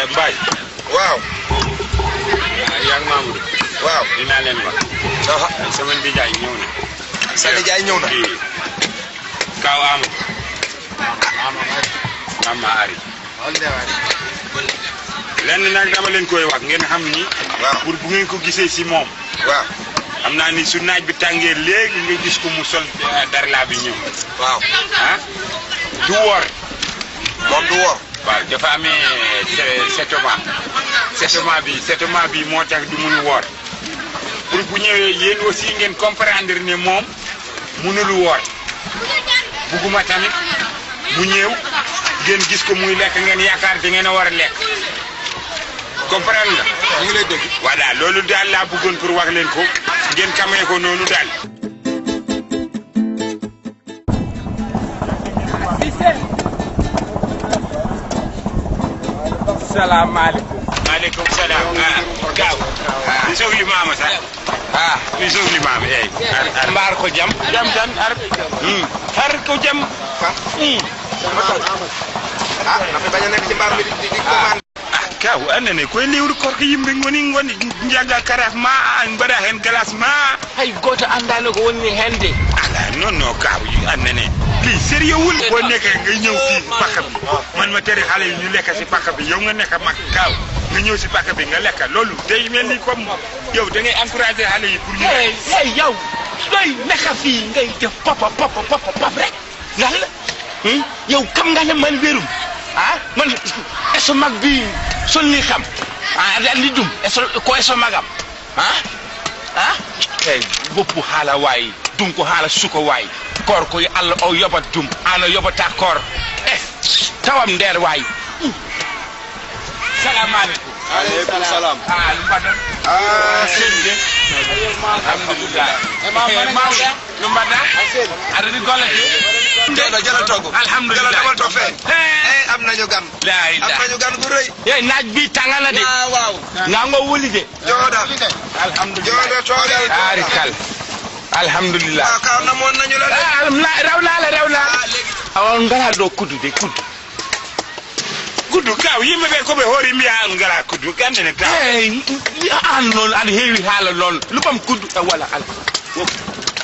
Mbaye. waaw. yaa ngi Mamadou. waaw dinaa leen wax. sama nijaay ñëw na. sa nijaay ñëw na. Kaaw Amadou. Mama Ari. lenn nag dama leen koy wax ngeen xam ni. waaw pour bu ngeen ko gisee si moom. waaw. xam naa ni su naaj bi tàngee léegi nga gis ko mu sol darla bi ñëw. waaw. ah du woor. moom du woor. waaw dafa amee settlement bi moo tax du mun woor pour bu ñëwee yéen aussi ngeen comprendre ne moom mënul woor bugguma tamit mu ñëw ngeen gis ko muy lekk ngeen yaakaar da ngeen a war a lekk comprendre nga. ñu ngi lay dégg. voilà loolu daal laa bëggoon pour wax leen ko ngeen xamee ko noonu daal. salaamaaleykum. maaleykum salaam. Gaaw. mi sohli mama sax. mi sohli mama eeyi. mbaar ko jam. jam tan har ko jam. na fi bañ a nekk ci mbaar mi di commande. Kaw annene koye lewru korko yimɓe goni jagga karaf ma mbaɗa hen glace ma hay goto andano ko woni hende. ala non Kaw annene lii sérieux wul boo nekkee nga ñëw fii pakka bi man ma tere xale yi ñu lekk si pakka bi yow nga nekk mag Kaw nga ñëw si pakka bi nga lekk loolu day mel ni comme yow da ngay encouragé xale yi pour ñu hey yow doy nekk fii ngay def pop rek lan la yow kam nga ne man wérum man eso mag bi sol ni xam li dum eso magam hey boppu haala wayi dum ko haala suko wayi kor ko Allah o yobat dum ana yobata kor tawam nder wayi salamu alaikum. aleykum salaam. lu mbaɗɗon sende alhamdulillah lu mbaɗɗa aɗa ɗi gollete jëlal togg. alhamdulillah jëlal toog fee. am nañu gan. am nañu gan gu rëy. naaj bi tàngana de waaw. nga ngo wuli de jooda. alhamdulillah jooda toogal. arikal alhamdulillah waaw Kaw namoon nañu la de. rew naa on ngara ɗo kuddude kuddu Kaw yimɓe ɓe koɓe hoori mbiya on ngala kuddu gandene taw an noon aɗa heewi haala noon lupam kuddu wala ala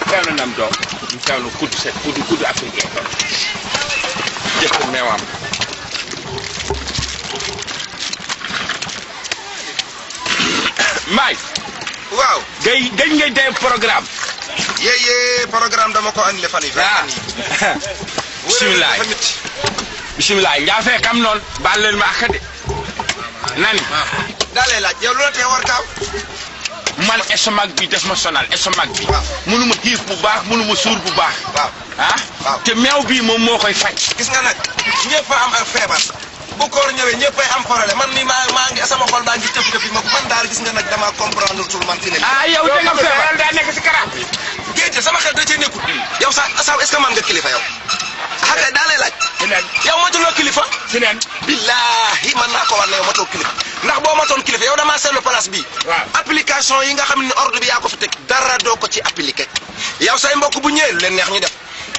fewnanam ɗo mi fewno kuddu set kuddu africain ɗon ƴetto mewam Mbaye waaw. gay ngay de programme yeye programme dama ko annulé fan yi. bismillah njaafe kam noon ballel ma akkade nani daa lay laaj yow lu la tee war Kaw. man estomac bi des ma sonal estomac bi mënuma xiif bu baax mënuma suur bu baax waaw. te meew bi moom moo koy faj gis nga nag ñëpp a am ak feebar bu koor ñëwee ñëppay am problème man mi maa ngi sama xol baa ngi tëf ma man daal gis nga nag dama comprendre tul man fi ne. yow da nga feebar daa nekk si karab bi géej sama xel da cee nekkul. yow sax est-ce que man nga kilifa yow. xakay daa lay laaj. yow matuloo kilifa. si nen billahi man naa ko war ne yow matoo kilifa ndax boo matoon kilifa yow damaa seetlu place bii. application yi nga xam ne ordre bi yaa ko fi teg dara doo ko ci appliqué. yow say mbokk bu ñëwee lu leen neex ñu def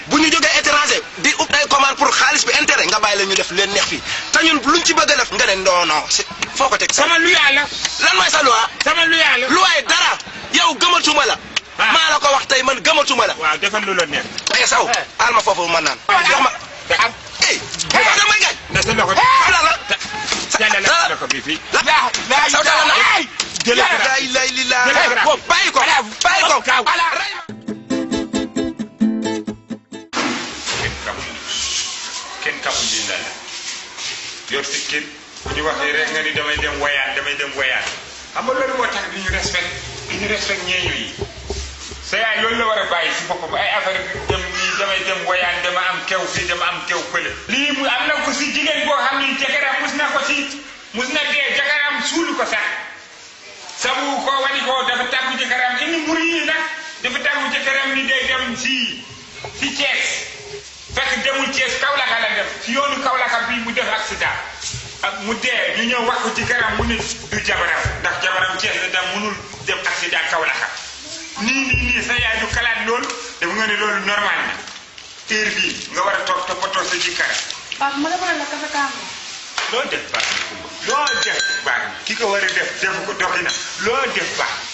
bu ñu jógee étranger di ut ay commande pour xaalis bi intérêt nga bàyyi la ñu def leen neex fii te ñun luñ ci bëgg a def nga ne non foo ko teg. sama lu yàlla. lan mooy sa loi. sama lu yàlla. luwaay dara yow gëmatuma la. maa la ko wax tey man gëmatuma la. waaw defal lu la neex. saw aal ma foofu ma naan. jox ma da may gañ. na sa loxo bi. la loxo bi fii. saw dala na. jëlee bàyyi ko. kenn xamul lii lan la yor si kër bu ñu waxee rek nga ni damay dem wayaan xam nga loolu moo tax du ñu respect ñeeñu yi sa yaay loolu la war a bàyyi si boppam ay affaire dem nii damay dem wayaan dama am kew fii dama am kew pële lii mu am na ko si jigéen boo xam ni jëkkëram mus na dee jëkkëram suulu ko sax sabu ko wani ko dafa tàggu jëkkëram indi mbur yi nag dafa tàggu jëkkëram ni day dem si Thiès fekk demul Thiès Kaolack la dem si yoonu Kaolack bi mu def accident mu dee ñu ñëw wax ko ci kanam mu ne du jabaram ndax jabaram Thiès la dem mënul dem accident Kaolack nii sa yaay du kalaat loolu def nga ne loolu normal na heure bii nga war a toog toppatoo sa jikkara. Papa ma defaral la café Kaama. loo def baax na loo def ki ko war a def defu ko doxi na loo def baax